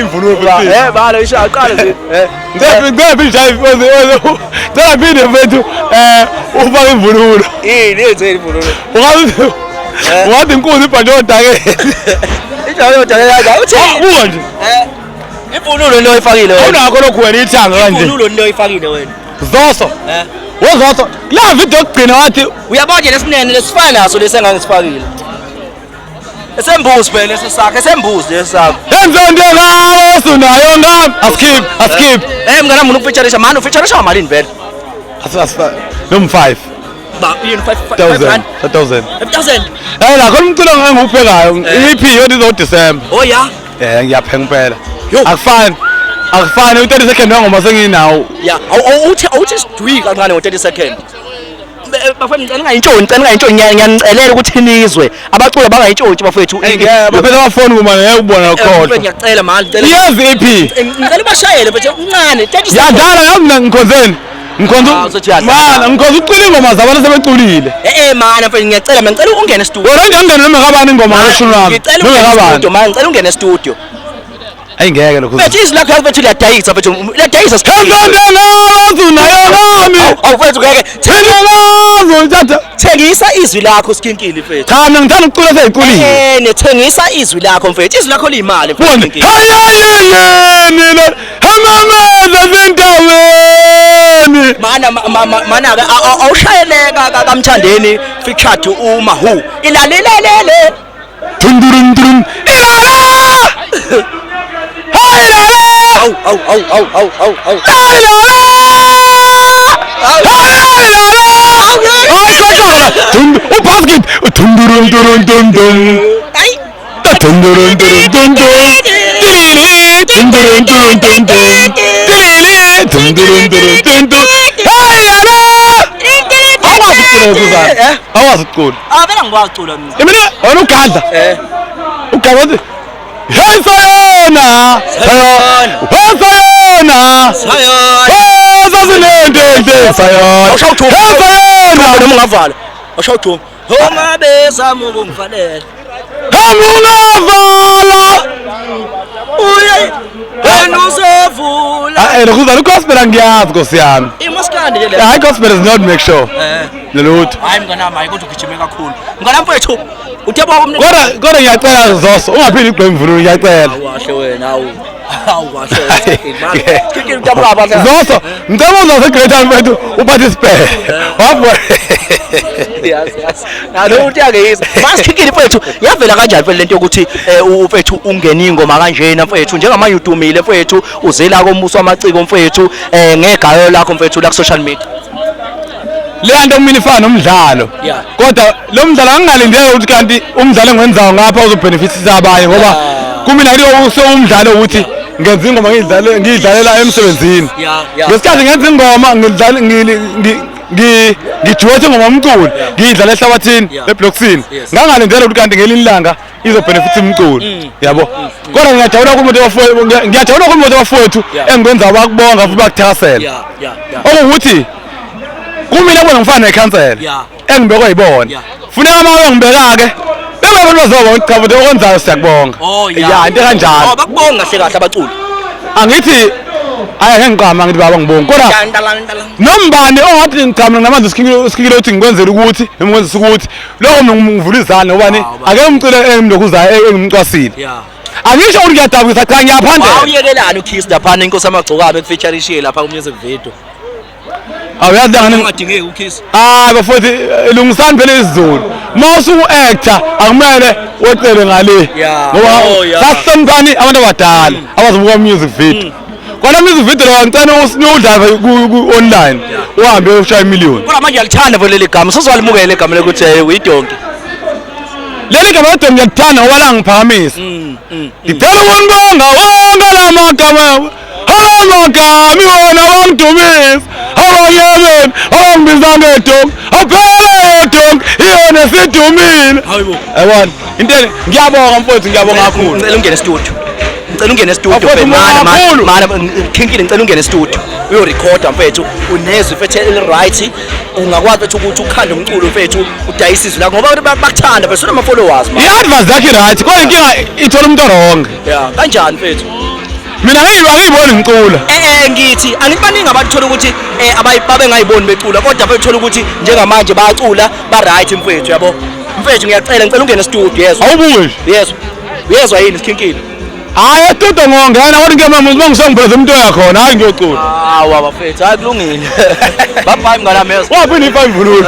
imvunulo mfethu. Bala isha aqale nje. Ngicela ngicela phinde ngicela phinde mfethu ufake imvunulo. Yini yenze imvunulo? Ungathi ungathi inkunzi ibhanjwe odakeni. Injabulo yodakeni kanjani? Uthini? Buka nje. Imvunulo into oyifakile wena. Awunakho lokhu wena ithanga kanje. Imvunulo into oyifakile wena. Zoso. Wozoso. La video yokugcina wathi Uyabona nje lesinene lesifana naso lesi engangisifakile. Esembuzi phela lesi sakhe, esembuzi lesi sakho. Yenze into ngawe usunayo ngami. Askip, askip. Mngani wami ukufeatureisha mani ufeatureisha malini vele? As noma 5. Ba yini 5 1000, 1000. 5000. Hey la khona umculo engiwuphekayo, EP yona izo December. Oh ya. Ngiyapheka impela. Yo. Akufani. Akufani u30 second wangoma senginawo. Ya, awuthi awuthi sidwi kancane ngo30 second. Bafethu ngicela ngayintshontshe, ngicela ngayintshontshe, ngiyanicelela ukuthi nizwe. Abaculi bangayintshontshe bafethu. Ngeke bafethu abafoni kuma ngeke ubona Mfethu lokho. ngiyacela mani, ngicela. Iyazi EP. Ngicela ubashayele mfethu uncane 30 seconds. Yadala yazi mina ngikhonzeni. Ngikhonza Ah, uzothi uyadlala. mana ngikhonza ukucula ingoma zabantu sebeculile. Mana mfethu ngiyacela mina ngicela ungene studio. Wena nje ngene noma kabani ingoma ngeshumi lami. Ngicela Noma ungene kabani. studio mani, ngicela ungene studio. Ayi ngeke lokho. Mfethu izwi lakho yazi mfethu liyadayisa mfethu, liyadayisa. Yenze into ngawe usunayo ngami. Awu mfethu ngeke. Thina ngazo Thengisa izwi lakho Skhinkili mfethu. Cha mina ngithanda ukucula seyiculile. Nethengisa izwi lakho mfethu. Izwi lakho liyimali mfethu. Bonde. Skhinkili. Hayayeyeni lo. Hamameza zindaweni. Mana mana ke awushayeleka kaMthandeni featured uMahu. Ilalelelele. Dundurun durun. Ilala! Haylala! Awu awu awu awu awu awu awu. Haylala! Haylala! Ay koşma. Dund o basket. Dundurun durun dun dun. Ay. Dundurun durun dun dun. Dilili dundurun durun dun dun. Dilili dundurun durun dun dun. Haylala! Awazi ukucula Suzan. Awazi ukucula. Ah vele angikwazi ukucula mina. Mina wena ugadla. Ugadla wathi Hey sayona. Sayona. Hey sayona. Sayona. Hey sasinento enhle sayona. Awushawu thumba. Hey sayona. Noma ungavala. Awushawu thumba. Uma bezama ukungivalela. Hamungavala. Uye wena uzovula. Ah lokhu gospel angiyazi Nkosi yami. Imaskandi ke le. Hayi gospel is not make sure. Lutho. Hayi mngani wami hayi kodwa ugijime kakhulu. Mngani wami mfethu uthe baba umne. Kodwa ngiyacela Zoso ungaphindi ugqoke imvunulo ngiyacela. Awu kahle wena awu. Awu kahle. Skhinkili utabula abadla. Zoso ngicela uzoze great time mfethu uparticipate. Wabona. Yazi yazi. Nalo uthi akeyizwa. Masikhinkili mfethu yavela kanjani phela lento yokuthi mfethu ungene ingoma kanjena mfethu njengamanje udumile mfethu uzela kombuso wamaciko mfethu ngegayo lakho mfethu la ku social media. Leya nto kumina ifana nomdlalo. Yeah. Kodwa lo mdlalo angingalindele ukuthi kanti umdlalo engiwenzayo ngapha uzobenefitisa abanye ngoba kumina umdlalo ukuthi ngenza ingoma ngiyidlalela emsebenzini. Yeah, yeah. Ngesikhathi ngenza ingoma ngidlala ngijuwethe ingoma umculo ngiyidlala ehlabathini Yeah. eblocksini. Yes. Ngangalindele ukuthi kanti ngelinye ilanga izobenefit umculo. Yabo. Kodwa ngiyajabula kumuntu abafowethu ngiyajabula kumuntu abafowethu Yeah. engikwenza bakubonga futhi bakuthakasela. Yeah, yeah, yeah. Okuwukuthi kumina kubona ngifana nekhansela Yeah. engibekwe yibona. Yeah. Funeka uma bengibeka-ke bengabantu bazoba ukuthi cha futhi okwenzayo siyakubonga. Oh yeah. Ya into Oh kanjalo. bakubonga kahle kahle abaculi. Angithi ayi ngeke ngiqama ngithi baba ngibonga kodwa nombani ongathi ngichamela ngamanzi uSikhinkili ukuthi ngikwenzele ukuthi noma ngikwenzisa ukuthi lokho mina ngivula izandla ngobani Wow, baba. ake ngimcule engimlokhuzayo engimcwasile. Yeah. Angisho ukuthi ngiyadabukisa cha ngiyaphandela. Wawuyekelani uKiss laphana inkosi amagcokame ekufeatureishile lapha ku music video. Awuyazi ngani Ungadingeki uKiss. Hayi bafowethu lungisani phela isiZulu. Uma usuku-actor akumele weqele ngale. Yeah. Ngoba Oh, yeah. sasihloniphani abantu abadala abazobuka music video. Kona music video lo ngicela usidlale ku online uhambe ushaya million. Kodwa manje uyalithanda vele leli gama. Sozowalimukela igama lokuthi uyidonki. Leli gama kodwa ngiyalithanda ngoba langiphakamisa. Ngicela ukunibonga wonke la magama. Amagama iwona wangidumisa. Abanye abangibiza ngedonki. Aphele edonki iyona esidumile. Hayibo. Yabona into ngiyabonga mfowethu ngiyabonga kakhulu. Ngicela ungene studio. Ngicela ungene studio Bafowethu, mfethu. Mana kakhulu. mana Khinkili ngicela ungene studio. Uyorecorda mfethu. Unezwi mfethu eli right. Ungakwazi mfethu ukuthi ukhande umculo mfethu udayise izwi lakho ngoba abantu bakuthanda mfethu unama followers man. I-advice yakhe right kodwa inkinga ithola umuntu wrong. Yeah, kanjani mfethu? Mina angiyiboni ngicula. Ngithi angithi baningi abantu thola ukuthi babengayiboni becula, kodwa bethola ukuthi njengamanje bayacula, ba right mfethu, yabo. Mfethu, ngiyacela, ngicela ungene studio, yezwa? Awubuke nje. Yezwa, uyezwa yini, sikhinkile? Hayi, estudio ngongena, kodwa ngeke mama ngisongibheza umuntu oyakhona, hayi, ngiyocula. Hawa bafethu, hayi, kulungile. Bye bye, mngani wami, yezwa? Waphinde ifa imvunulo.